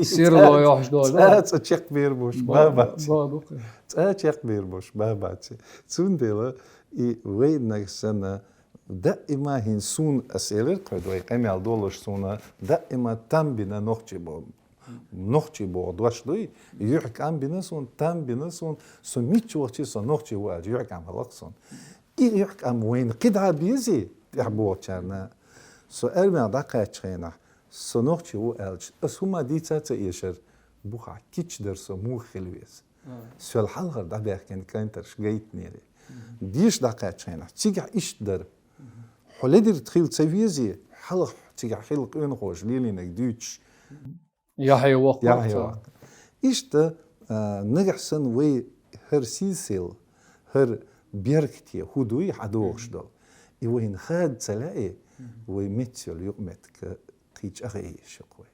Серло йохьуш долу. ЦӀа, цӀа чекхбер болуш бабац. Бо-, бо-, бо-, цӀа чекхбер болуш бабац. Цундела и вайнаг санна даима хӀин суна, ас элира кхуьд вай къамел долуш суна, даима там бина нохчий бо-, нохчий боху дош дуй, юьхь кӀам бина суна, там бина суна, со мичча вахча со нохчий ву аьлча, юьхь кӀам хьалакх суна. И юьхь кӀам вайна кхидӀа безий, тӀехь бохучарна. Со армех дӀакхаьчча хенахь, со нохчий ву аьлча, ас хӀума дийца а ца эшар, бухахь кийча дара со муха хила веза. Соьл хьалхара дӀабаьхкина кантарш гайтинера. Деша дӀакхаьчча хенахь, цигахь иштта дара. Хьо ледара хила ца везий, хьалха цигахь хилла къонахоша лелийнарг дуьйцуш. Яхье воккхура. Яхье воккхура. Иштта, а, нагахь санна вай хӀара сийсел, хӀара беркате хӀу дуй хьадогӀуш долу. И вайна хада ца лаьий, вай меттахь йолу юкъаметтиг кхин чӀагӀъе еш ю-кх вай.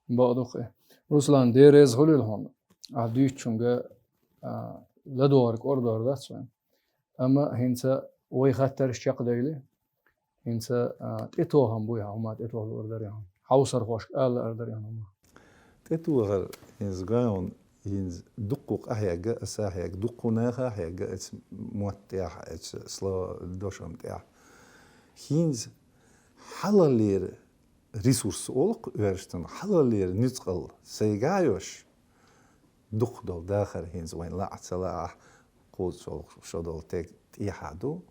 Бакъду-кх. Руслан, Дела реза хуьлийла хьуна. Ахь дуьйцучуьнга, а, ладогӀар кӀордор дац вайн. Амма хӀинца вай хаттарш чекхдайли, хӀинца, а, тӀетохам буй хьан хӀума, тӀетоха луур дарий хьан? Хьовсархошка ала лаар дарий хьан хӀума? ТӀетохар хӀинца гой хьуна, хӀинца дуккха къахьегна, аса хьегна, дуккха наха хьегна, эцу мотт тӀехь, эцу сло-, дошам тӀехь. ХӀинца хьалхалера ресурс олу-кх оьрсашна, хьалхалера нуьцкъала сайга а йолуш, дукха долу дахар хӀинца вайн лаа а ца лаахь, кхуза шо долу тӀе-, тӀехьа ду.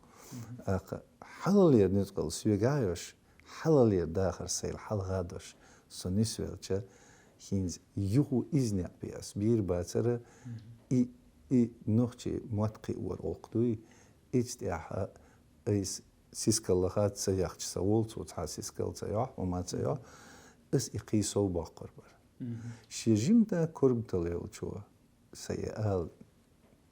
ТӀаккха хьалхалера нуьцкъала соьга а йолуш, хьалхалера дахар сайла хьалха а долуш, со нисвелча, хӀинца юха иза некъ бе ас бийр бацара, и, и нохчий мотт кхиор гӀуллакх дуй, эцу тӀехь айса сискал лаха ца яхча, сан волу цо цхьа сискал ца йохь, хӀума ца йохь, ас и кхин сов боккхур бара. Шен жимма да корматалла йолчо, сан и ала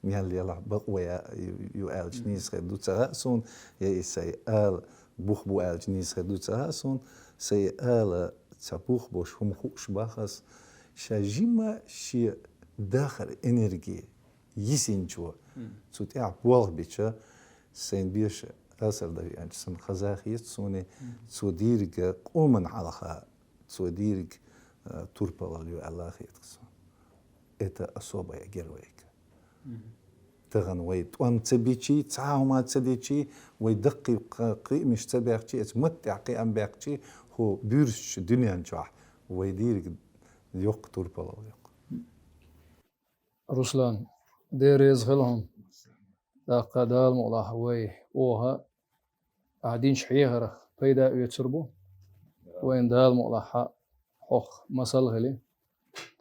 мел елахь бакъ вай а ю, ю аьлча нийса хир ду ца хаьа суна, я и сан и ала бух бу аьлча нийса хир ду ца хаьа суна, сан и ала ца бух болуш хӀума хууш баха ас, ша жимма шен дахар энерги йисинчо цу тӀехь болх бича, сайн беша асар дан веанча санна хаза хета суна, цо дийриг къоман хьалха, цо дийриг, а, турпалал ю аьлла хета суна. Это особая героика. Тахана вай тӀом ца бичий, цхьа хӀума ца дичий, вай даккхий кхи-, кхиамаш ца баьхчий, эцу мотт тӀехь кхиам баьхчий, хӀу буьрсачу дуьнен чохь вай дийриг йоккха турпалал ю-кх. Руслан, Дела реза хила хьуна. ТӀаккха Дала мукъалахь вай оха ахь динчу хьехарх пайда оьцур бу. Вайна Дала мукъалахь хьох масал хили.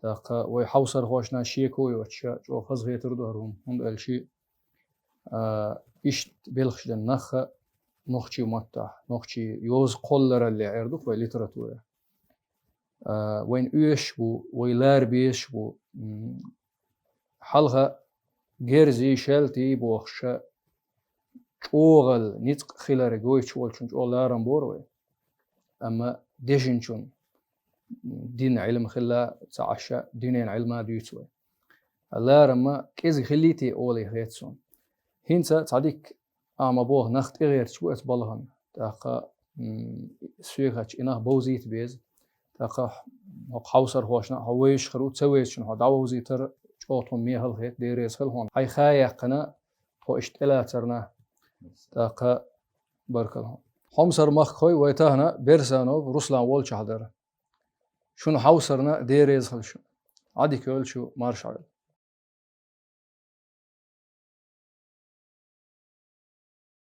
ТӀаккха вай хьовсархошна шеко йоцуша чӀогӀа хазахетар ду хӀара хӀума, хӀунда аьлча, а, иштта белхаш дина нах а нохчий маттахь, нохчий йоза кхолларалле эр ду-кх вай литература. А, вайна оьшуш бу, вай лара безаш бу, м, хьалха герзий, шаьлтий бохуша, чӀогӀал ницкъ хилар гойтуш волчун чӀогӀа ларам бора вай. Амма дешинчун дин Ӏилма хилла ца Ӏаша, динен Ӏилма дуьйцу вай. Ларам ма кӀезиг хиллий те олий хета суна. ХӀинца цхьа дика Ахьа ма боху, нах тӀегӀерташ бу оцу балхана. ТӀаккха, м, соьгахь и нах бовзийта беза. ТӀаккха хӀокху хьовсархошна хьо вевзаш хир ву, ца вевзачунна хьо дӀавовзийтар чӀогӀа тхуна мехала хета, Дела реза хила хьуна. Хьайн ха яьккхина, тхо иштта тӀелацарна. ТӀаккха баркалла хьуна. Хьомсара махкахой вай тахана Берсанов Руслан волчохь дара. Шуна хьовсарна Дела реза хила шуна. Ӏадика йойла шу, марша Ӏойла.